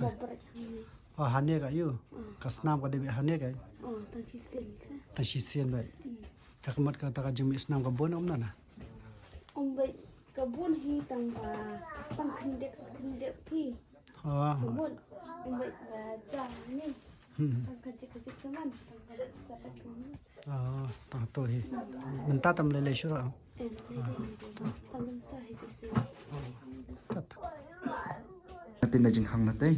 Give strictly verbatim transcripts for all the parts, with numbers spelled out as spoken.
Ba bret hangne. Oh, hangne ka ïoh. Ka snam ka dei beit hangne ka. Oh, tang shisien ka. Tang shisien beit. Hmm. Te ka mut kata ka jingmih snam ka bun um na na. Um beit ka bun hi tang ba tang khyndiat khyndiat phi. Oh. Ka mut um beit ba ja ni. Hmm. Tang ka jik ka jik saman tang ka jik saman. Ah, tang to hi. Mynta tam lei lei shuh. Em, lei lei. Tang mynta hi shisien. Tat. Natin na jingkhang na tei.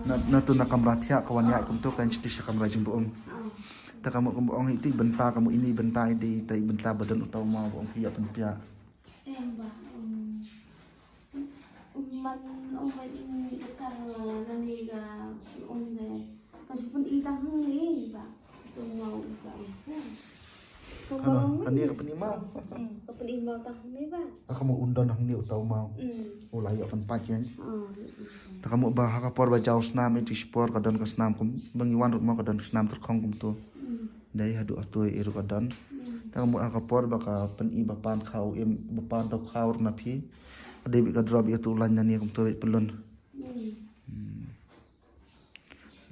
Na, na tu na kamra thiah ka wan ïaid kumto kan shu tu sha kamra jingbuom. Te ka mut kumba ong hi tu bynta ka mut ini bynta i dei te bynta ba don uta u maw ba ong phi ïa pynpiah. Em ba, um, man ong ba in ka tang, uh, nani ka ong de. Ka shu pyn-i tang hangne ba. Tu maw ba. Ka Hana, maw ani ni. Ka pyn-i maw. Hmm, ka pyn-i maw tang hangne ba. Ka mut un don hangne uta u maw. Hmm. U la ïoh pynpait ïa. Oh, hmm. Te ka mut ba ha ka por ba jaw snam i tu shi por ka don ka snam kum ba ngi wan ruh maw ka don ka snam tyrkhong kumto. Hmm. Dei haduh hato i ruh ka don. Hmm. Te ka mut ha ka por ba ka pyn-i ba pan khaw im ba pan dok khaw na phi. Dei beit ka drop ïa tu lain nani kumto beit pynlun. Hmm. Hmm.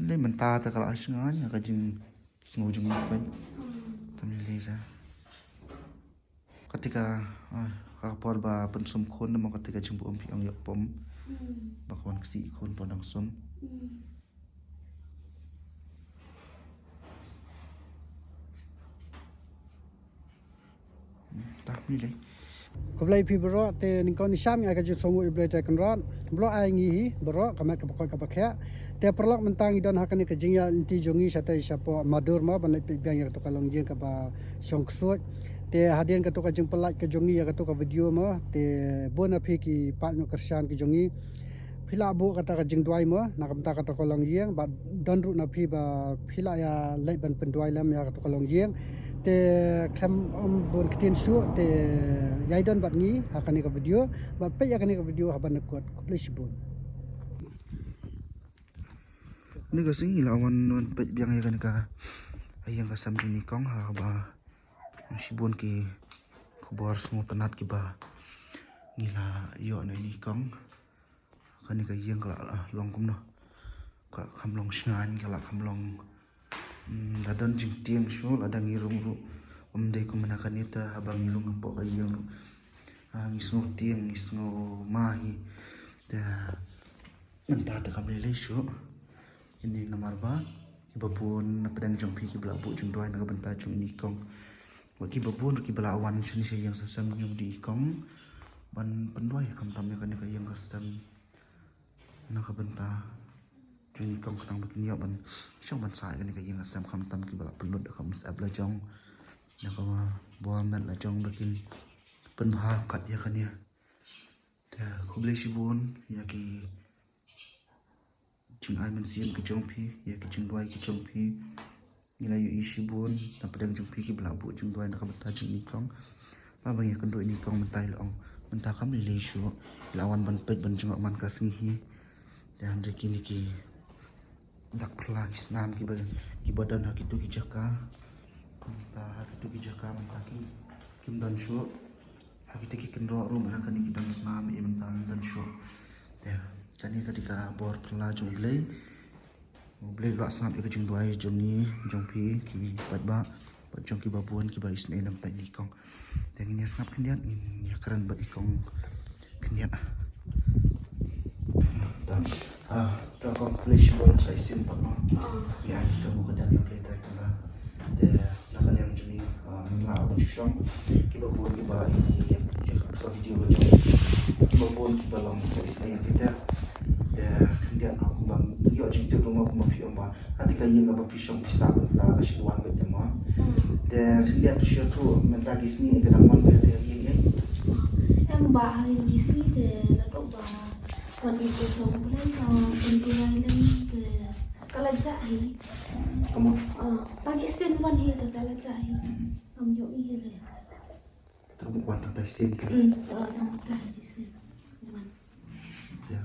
Lei mynta te ka la sngewsih ka jingsngew jingmut beit. Hmm. Tam lei lei sa. Kata ka, ah, ka por ba pynsum khun mo kata ka jingbuom phi ong ïa pom. Hmm. Ba ka wan ksih khun pon dang sum. Hmm. Hmm, ta mi lei. Khublei phi baroh te nyngkong nyngsham ïa ka jingsngewnguh ïa U Blei Trai Kynrad. Baroh ai ngi hi baroh ka met ka ba koit ka ba khiah. Te paralok mynta ngi don ha kane ka jingïaid lynti jong ngi shatei shapoh Madur mo ban leit peit biang ïa kato ka longïing kaba shong ksuid. Te hadien kato ka jingpyllait ka jong ngi ïa kato ka video mo te bun na phi ki paid nongkyrshan ki jong ngi. Phi lah buh kata ka jingduwai mo na ka bynta kato ka longïing bad don ruh na phi ba phi lah ïa leit ban pynduwai lem ïa kato ka longïing. Te khlem ym bun ktien shuh te ïai don bad ngi ha kane ka video bad peit ïa kane ka video ha ban da kut. Khublei shibun. Ni ka sngi la wan wan peit biang ïa kane ka ïing ka sem jong i kong ha ba shibun ki khubor sngewtynnat kiba ngi la ïoh na i kong. Kane ka ïing ka la, ah, long kumno. Ka kham long shngain, ka la kham long, mm, la don jingtieng shuh, lada ngi rung ruh. Ym dei kum na kane te haba ngi rung hapoh ka ïing ruh. Ah, ngi sngew tieng, ngi sngew ma hi. Te mynta te kam lei lei shuh. Kine namar ba kiba bun na pdeng jong phi kiba la buh jingduwai na ka bynta jong i kong. Bad kiba bun ruh kiba la wan shane sha ïing sha sem jong i kong ban pynduwai khamtam ïa kane ka ïing ka sem na ka bynta jong i kong khnang ba kin ïoh ban shong ban sah ïa kane ka ïing ka sem khamtam kiba la pynlut da ka umsyep la jong da ka bor met la jong ba kin pynbha kat ïa kane. Te khublei shibun ïa ki jingai mynsiem ki jong phi, ïa ki jingduwai ki jong phi. Ngi la ïohi shibun na pdeng jong phi kiba la buh jingduwai na ka bynta jong i kong. Ba ba ngi kynduh i kong mynta i la ong mynta kam lei lei shuh. I la wan ban peit ban jngoh man ka sngi hi. Te hynrei kine ki dak pyrla ki snam kiba, kiba don ha kito ki jaka. Mynta ha kito ki jaka mynta kim, kim don shuh. Ha kita ki kynroh ruh mynta kane ki don snam, eh, mynta ym don shuh. Te kane ka dei ka bor phylla jong U Blei. U Blei u la sngap ïa ka jingduwai jong ngi, jong phi ki paidbah bad jong kiba bun kiba isynei na bynta i kong. Te ngin ïa sngap khyndiat, ngin ïa kren bad i kong khyndiat. Ta, ah, ta kong khublei shibun sa shisien pat mo. Ïa, ka mut ka dang ïa phi ta kala. Te na ka liang jong ngi, ah, ngin lah ban shu shong kiba bun kiba i, i, ka video ka jong ngi. Kiba bun kiba long sa shisien ïa phi te. Te khyndiat, ah, kumba ïoh jingtip ruh mo kumba phi ong ba. Hati ka ïing kaba phi shong phi sah mynta ka shu wan beit te mo. Te khyndiat phi shu ïathuh mynta ki sngi ka dang wan beit te ka ïing ei. Em ba ha ki sngi te la tok ba wan ki shong pule ka wan ki wan lem te ka la jah hi. Ka mut? Ah, tang shisien wan hi te ka la jah hi. Kam ïoh i hi re. Te ka mut wan tang tai shisien ka. Mm, ah, tang tai shisien. Wan. Ïa.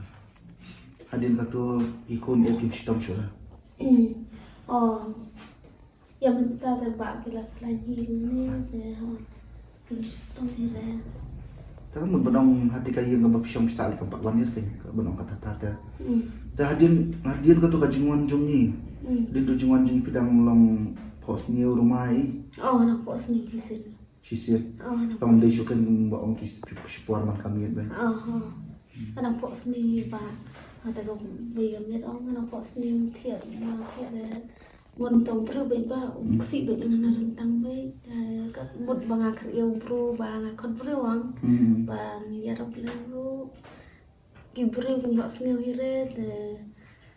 Hadien kato ki khun eh kim shitom shuh la. Mm. Oh. Ïa mynta te ba ki la khlaiñ hi ne te ha. Kim shitom hi re. Te ka mut ban ong ha kata ka ïing kaba phi shong phi sah lei kam pat wan ïa ka, ka ban ong kata kata te. Hmm. Te hadien, hadien kato ka jingwan jong ngi. Hmm. Hadien kato jingwan jong ngi phi dang long phohsniew ruh mai. Oh, dang phohsniew shisien. Shisien. Oh, dang phohsniew. Kam dei shu kan ba ong ki shi por man ka miet ba. Oh, oh. Ka dang phohsniew ba. Kata ka bei ka miet ong ka dang phohsniew thiah ma thiah de. Mon tong briew beit ba, u ksih beit nga na ryntang beit. Ka mut ba nga kyrïa u briew ba nga khot briew ang. Hmm. Ban ïarap lem ruh. Ki briew kin ïoh sngew hi re te.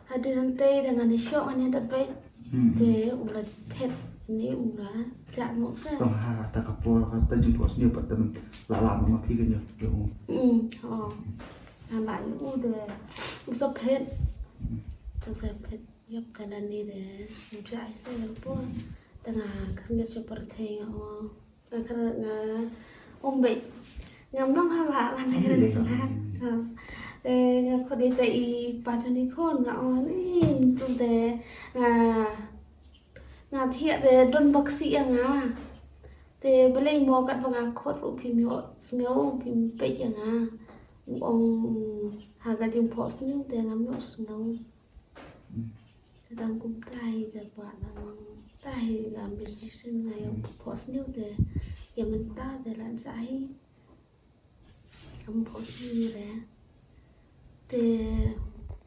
Hadien nangtei da ngan ïa shoh ngan ïa dat beit. Hmm. Te u la phet ni u la jak noh te. Tang ha ta ka por ka ta jingphohsniew pat te la la ma phi ka ïoh. Hmm. Oh. Ha la u de. U sa phet. Hmm. Te u sa phet. Ïap ta lane de, ngam shah ai sa ïa pua. Te nga kham ïa sha pyrthei nga ong. Nga kham nga ong beit. Ngam long ha ba ban nga kren pynah. Te nga khot ïa ta i pa jong i khun nga ong ni tu te nga nga thiah te don ba ksih ïa nga. Te balei mo katba nga khot ruh phim ïoh sngew phim peit ïa nga. U ong ha ka jingphohsniew te ngam ïoh sngew. Te tang kumta hi te ba tang kumta hi nga musician nga ïoh phohsniew te ïa mynta te la sah hi. Ngam phohsniew re. Te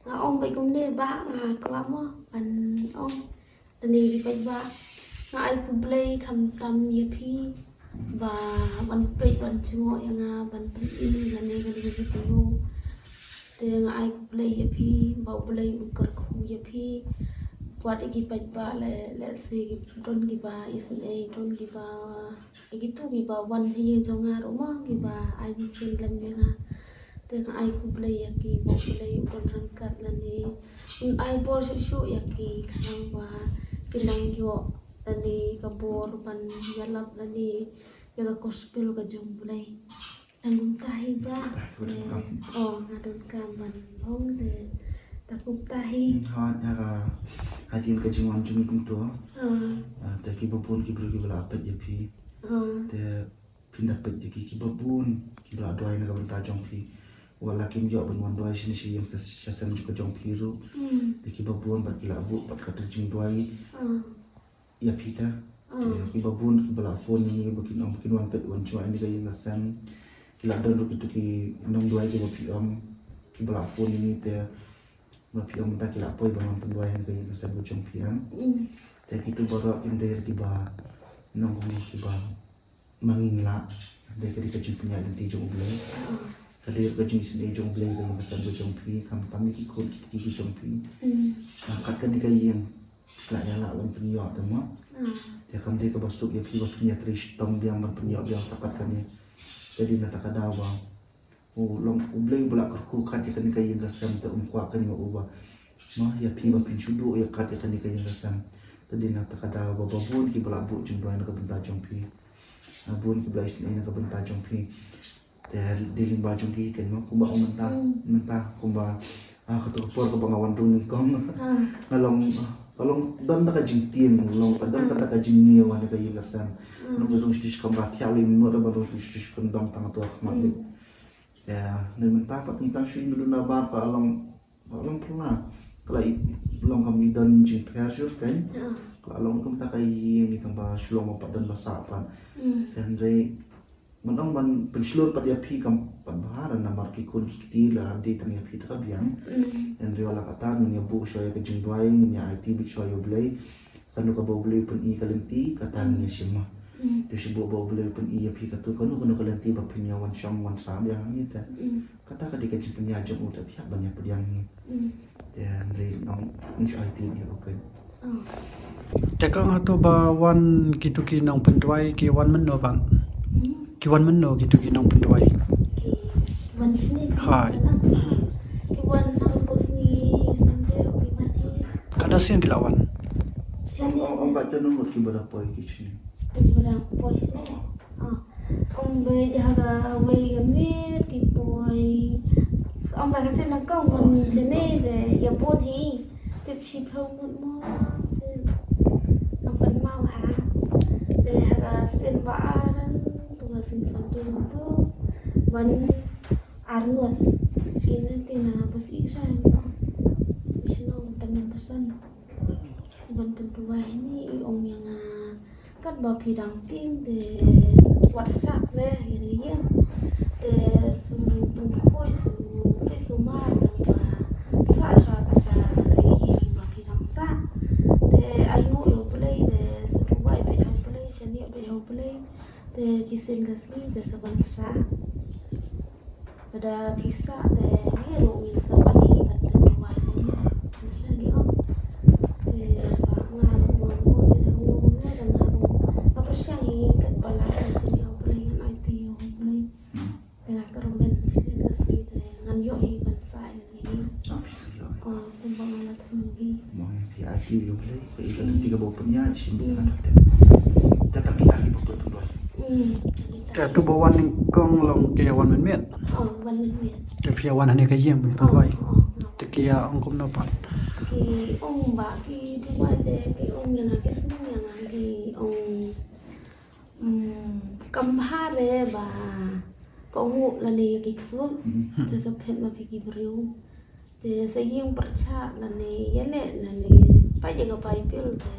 nga ong beit kumne ba nga kwah mo ban ong. Lane ki paidbah nga ai khublei khamtam ïa phi ba wan peit wan jngoh ïa nga ban pyni lane kane ka video. Te nga ai khublei ïa phi ba U Blei un kyrkhu ïa phi. Wat ïa ki paidbah le, lehse ki don kiba isynei, don kiba ïa kitu kiba wan sha ïing jong nga ruh mo kiba ai mynsiem lem ïa nga. Te nga ai khublei ïa ki ba U Blei un don ryngkat lane un ai bor shuh shuh ïa ki khnang ba kin nang ïoh lane ka bor ban ïalap lane ïa ka gospel ka jong U Blei. Tang kumta hi ba. Tang kumta hi. Oh, nga donkam ban ong te tang kumta hi. Hmm, ha, ha, hadien ka jingwan jong ngi kumto. Ah. Ah, te kiba bun ki briew kiba la peit ïa phi. Ah. Te phin da peit ïa ki kiba bun kiba la duwai na ka bynta jong phi. Wat la kim ïoh ban wan duwai shane sha ïing sha, sha sem jong ka jong phi ruh. Hmm. Te kiba bun bad ki la buh bad ka jingduwai. Ah. Ïa phi te. Ah. Te kiba bun kiba la phone ïa ngi ba kin ong ba kin wan peit wan jngoh ïa ngi ka ïing ka sem. Ki la don ruh kitu ki nongduwai kiba phi ong kiba la phone ïa ngi te ba phi ong mynta ki la poi ban wan pynduwai ïa ngi ka ïing ka sem ka jong phi em. Mm. Te kitu baroh kim dei kiba nong kiba ma ngi ngi lah. Dei ka dei ka jingpynïaid lynti jong U Blei. Ah. Ka dei ka jingisynei jong U Blei ka ïing ka sem ka jong phi, khamtam ïa ki khun ki kti ki jong phi. Mm. Ah, kat kane ka ïing la ïa lah ban pynïoh te mo. Ah. Te kam dei kaba suk ïa phi ba phin ïa trei shitom biang ban pynïoh biang sa kat kane. Te dei na kata ka daw ba u long U Blei uba la kyrkhu kat ïa kane ka ïing ka sem te um kwah kane mo uba. Mo ïa phi ba phin shu duh ïa kat ïa kane ka ïing ka sem. Te dei na kata ka daw ba ba bun kiba la buh jingduwai na ka bynta jong phi. Ah, bun kiba la isynei na ka bynta jong phi. Te dei lyngba jong ki kein mo kumba ong mynta, mm, mynta kumba, ah, kato ka por kaba nga wan rung nyngkong. Ah. Nga long, ah, ka long don da ka jingtieng, long ka don, ah, kata ka jingniew ha kane ka ïing ka sem. Mm. Nga long ka jong shu shu kam ba thiah lei mynno da ba long shu shu kyndong tang kato ka khmat lei. Mm. Te ne mynta pat ngi tang shu ïndon na bar ka long Ka long pyrla. Ka la i long kam i don jingpher shuh kein. Ah. Ka la long kumta ka ïing i tang ba shu long ba pat don ba sah pat. Mm. Te hynrei ban ong ban pynshlur pat ïa phi kam pat bha namar ki khun ki kti la dei tang ïa phi te ka biang. Mm. Hynrei la kata ngin ïa buh shuwa ïa ka jingduwai ngin ïa aiti beit shuwa ïa U Blei. Kano kaba U Blei u pyni ka lynti kata ngin ïa shim ma. Mm. Te shu buh ba U Blei u pyni ïa phi kato kano kano ka lynti ba phin ïa wan shong wan sah biang hangne te. Mm. Kata ka dei ka jingpynïaid jong u te phi hap ban ïa pdiang hi. Mm. Te hynrei nong ngi shu aiti ïa u kein. Oh. Te ka nga to ba wan kitu ki nongpynduwai ki wan mynno bang. Hmm? Ki wan mynno kitu ki nongpynduwai. Ki wan shane. Hai. Ki wan na u sngi Sunday ruh ki wan hi. Katno sien ki la wan? Shane. Ong, ong ba katno ngut kiba la poi ki shane. Kiba la poi shane. Ah. Ong ba ha kawei ka miet ki poi. Ong ba ka sien nyngkong wan shane te ïa bun hi. Tip shiphew ngut mo te. Ong kynmaw ha. Te ha ka sien ba ar to ka sien Sunday to. Wan arngut. Ina tina pas i sa ni. Sino temen pesan. Ban pynduwai ni i ong ïa nga. Katba phi dang tieng te wat sah re ïa ni ïa. Te shu pynkhoi shu pynkhoi shu mar tang ba sah sha ka sha te ïa ba phi dang sah. Te ai nguh ïa U Blei te shu duwai beit ha U Blei, shaniah beit ha U Blei. Te shisien ka sngi te sa ban sah. Lada phi sah te ngi ruh ngin sa wan hi ban pynduwai ïa ngi. Ngi ong. Te ba nga ruh nga ruh ïa da nga ruh nga da nga ruh. Nga pyrshang hi katba lah ka jingïa U Blei ngan aiti ïa U Blei. Te nga kyrmen shisien ka sngi te ngan ïoh hi ban sah ïa ngi. Ah, phi sa ïoh. Oh, kumba nga la thmu hi. Mo hi phi aiti ïa U Blei. Ka i ka lynti kaba u pynïaid shim bad ka kat te. Te tang kita kiba pynduwai. Hmm, kita. Te tu ba wan nyngkong long ki ïa wan mynmiet. Oh, wan mynmiet. Te phi ïa wan hangne ka ïing ban pynduwai. Oh, oh, oh. Te ki ïa ong kumno pat? Ki ong ba ki duwai te ki ong ïa nga ki sneng ïa nga ki ong, hmm, kam bha re ba ka ong u lane ïa ki ksuid. Hmm. Te sa phet ma phi ki briew. Te sa ïeng pyrshah lane ïaleh lane peit ïa ka Baibl te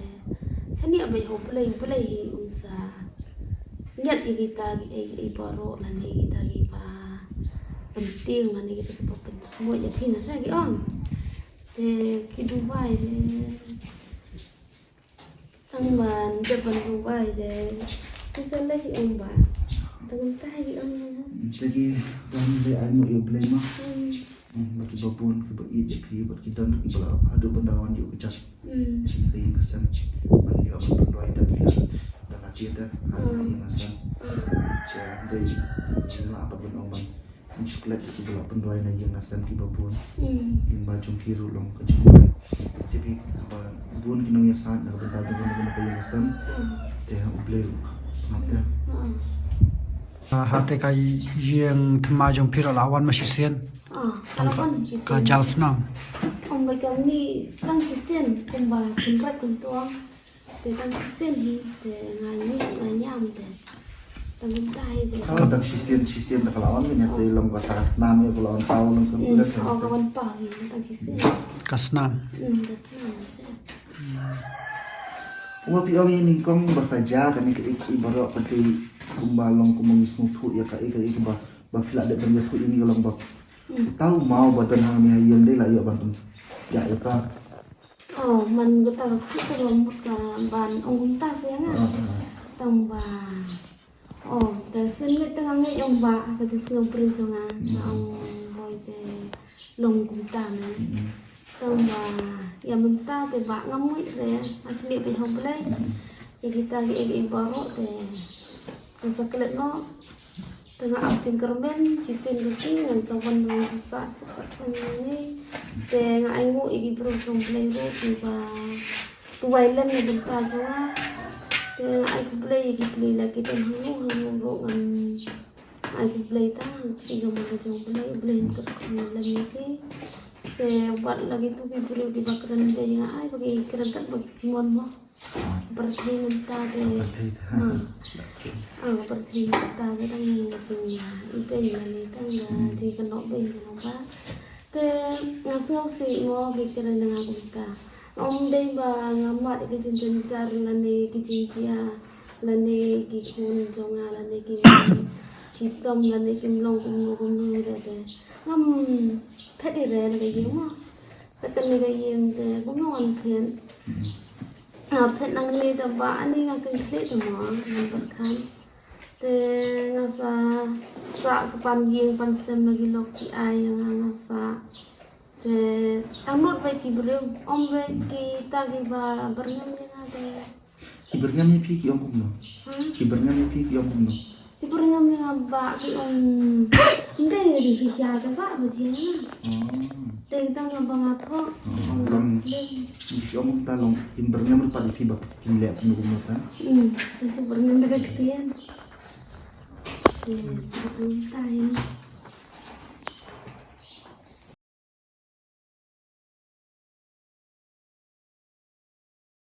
shaniah beit ha U Blei, U Blei hi un sa ngiat ïa kita ki ei ei baroh lane kita kiba pyntieng lane kita kiba pynsngew ïa phi na sa ki ong. Te ki duwai te Tang ban dep ban duwai de. Ki sa leh ki ong ba. Tang kumta ki ong na. Te ki wan de ai mo ïa U Blei ma. Hmm. Hmm, bad kiba bun kiba ïeit ïa phi bad ki don kiba la haduh ban da wan ïa u kjat. Hmm. Ïa ka ïing ka sem. Ban ïa ban pynduwai da ïa da la tied da ha ïing ha sem. Hmm. Te dei jinglah pat ban ong ban Ngi shu klet ïa kiba la pynduwai na ïing na sem kiba bun. Mm. Lyngba jong ki ruh long ka jingduwai. Te phi ba bun ki nongïasaid na ka bynta jong ka ïing na sem. Mm. Te U Blei ruh sngap te. Mm. Ah, ha te ka ïing thymmai jong phi ruh la wan ma shisien. Ah, ka la wan shisien. Ka jal snam. Ong ba ka mih tang shisien kumba sien rat kumtuang. Te tang shisien hi, te nga ngi nga ñiam te. Tang kumta hi te. Ka tang shisien, shisien te ka la wan hi, te long ka ta snam hi, ka la wan paw long ka. Mm, oh, ka wan paw hi, tang shisien. Ka snam. Mm, ka snam hi. Kumba phi ong hi nyngkong ba sa ja kane ka i, i baroh ka dei kumba long kumba ngi sngewthuh ïa ka i, ka i kaba, ba phi la dep ban ïathuh ïa ngi ka long ba. Mm. Tau maw ba don hangne ha ïing dei la ïoh ban pyn. Ïa ïa ka. Oh, man kata ka kut ka long mut ka ban ong kumta seh nga. Ah, ah. Tang ba. Oh, te sien ngi tang ngi ong ba ka jingïohi briew jong nga. Mm. Nga ong boi te long kumta ne. Mm. Tang ba ïa mynta te ba ngam ngeit re, nga shu leh beit ha U Blei. Mm. Ïa kita ki ei ei baroh te. Nga sa klet noh. Te nga ap jingkyrmen, shisien ka sngi ngan sa wan ngan sa sah suk sah saiñ ïa ngi. Te nga ai nguh ïa ki briew jong U Blei ruh kiba duwai lem na bynta jong nga. Te nga ai khublei ïa ki pli la ki don hangno hangno ruh ngan ai khublei tang ha ka kti kamon ka jong U Blei, U Blei un kyrkhu lem ïa ki. Te wat la kitu ki briew kiba kren beiñ nga ai ba ki kren kat ba ki mon mo. Pyrthei mynta te. Pyrthei te. Hmm. Ah, pyrthei mynta te tang ïa jingïa. I beiñ lane tang ïa jingkynnoh beiñ ka long ba. Te nga sngewsih mo ki kren na nga kumta. Ym dei ba nga mad ki jingjynjar lane ki jingjia lane ki khun jong nga lane ki shitom lane kim long kumno kumno re te. Ngam phet i re na ka ïing mo. Te kane ka ïing te kumno ngan phet. Nga phet nangne te ba ani nga kynkhlieh te mo ngan pyrkhat. Te nga sa sah sa pan ïing pan sem na ki lok ki ai nga nga sah. Te tang lut beit ki briew ym beit kita kiba byrngem ïa nga te. Ki byrngem ïa phi ki ong kumno? Hmm? Ki byrngem ïa phi ki ong kumno? Ki byrngem ïa nga ba ki ong ym dei ïa jingshisha ka ba ba jia. Oh. Dei tang ba nga thoh. Oh, tang. Ki ong kumta long kin byrngem ruh pat ïa phi ba kin leh kumno kumno ta. Hmm, ki byrngem da ka ktien. Hmm, kumta ïa.